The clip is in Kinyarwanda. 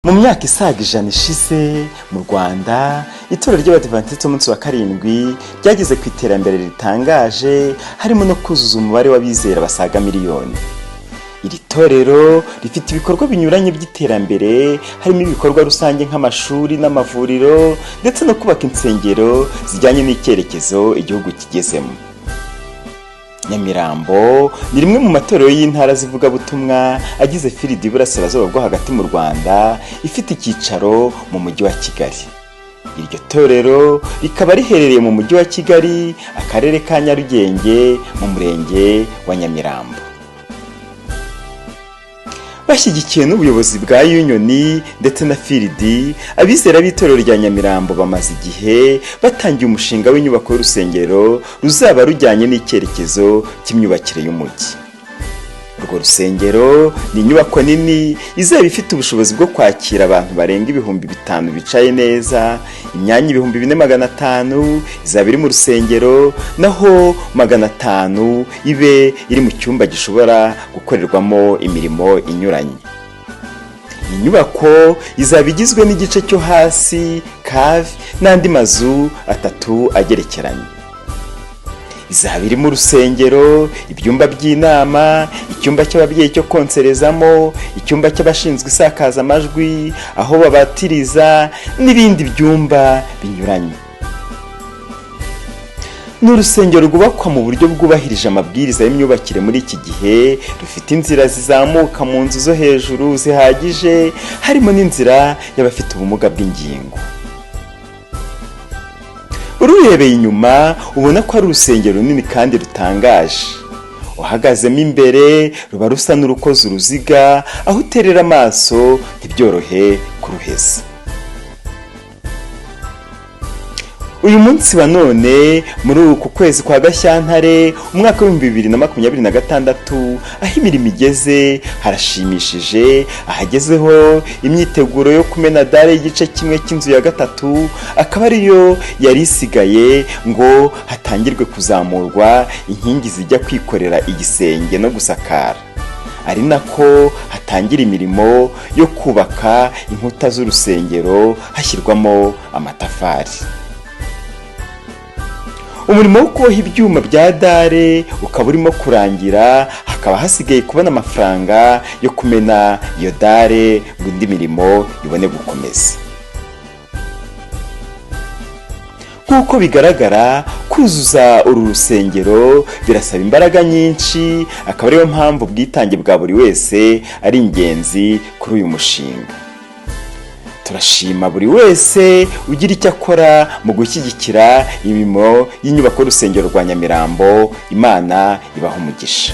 Mu myaka isaga 100 ishize mu Rwanda, itorero ry'Abadivantisiti b'umunsi wa karindwi ryageze ku iterambere ritangaje, harimo no kuzuza umubare w'abizera basaga miliyoni. Iri torero rifite ibikorwa binyuranye by'iterambere, harimo ibikorwa rusange nk'amashuri n'amavuriro, ndetse no kubaka insengero zijyanye n'icyerekezo igihugu kigezemo. Nyamirambo ni rimwe mu matorero y'intara z'ivugabutumwa agize field y'Iburasirazuba bwo hagati mu Rwanda, ifite icyicaro mu Mujyi wa Kigali. Iryo torero rikaba riherereye mu Mujyi wa Kigali, Akarere ka Nyarugenge, mu Murenge wa Nyamirambo. Bashyigikiwe n'ubuyobozi bwa Union ndetse na field, abizera b'itorero rya Nyamirambo bamaze igihe batangiye umushinga w'inyubako y'urusengero ruzaba rujyanye n'icyerekezo cy'imyubakire y'umujyi. Urwo rusengero ni inyubako nini izaba ifite ubushobozi bwo kwakira abantu barenga 5000 bicaye neza. Imyanya 4500 izaba iri mu rusengero, naho 500 ibe iri mu cyumba gishobora gukorerwamo imirimo inyuranye. Iyi nyubako izaba igizwe n'igice cyo hasi, cave, n'andi mazu atatu agerekeranye. Izaba irimo urusengero, ibyumba by'inama, icyumba cy'ababyeyi cyo konserezamo, icyumba cy'abashinzwe isakazamajwi, aho babatiriza n'ibindi byumba binyuranye. Ni urusengero rwubakwa mu buryo bwubahirije amabwiriza y'imyubakire muri iki gihe, rufite inzira zizamuka mu nzu zo hejuru zihagije, harimo n'inzira y'abafite ubumuga bw'ingingo. Ururebeye inyuma ubona ko ari urusengero runini kandi rutangaje. Uhagazemo imbere ruba rusa n'urukoze uruziga, aho uterera amaso ntibyorohe kuruheza. Uyu munsi wa none, muri uku kwezi kwa Gashyantare umwaka w'2026, aho imirimo igeze harashimishije. Ahagezweho imyiteguro yo kumena dalle y'igice kimwe cy'inzu ya gatatu, akaba ariyo yari isigaye ngo hatangirwe kuzamurwa inkingi zijya kwikorera igisenge no gusakara, ari nako hatangira imirimo yo kubaka inkuta z'urusengero hashyirwamo amatafari. Umurimo wo kuboha ibyuma bya dalle ukaba urimo kurangira, hakaba hasigaye kubona amafaranga yo kumena iyo dalle ngo indi mirimo ibone gukomeza. Nk'uko bigaragara, kuzuza uru rusengero birasaba imbaraga nyinshi, akaba ariyo mpamvu ubwitange bwa buri wese ari ingenzi kuri uyu mushinga. Turashima buri wese ugira icyo akora mu gushyigikira imirimo y'inyubako y'urusengero rwa Nyamirambo. Imana ibaha umugisha.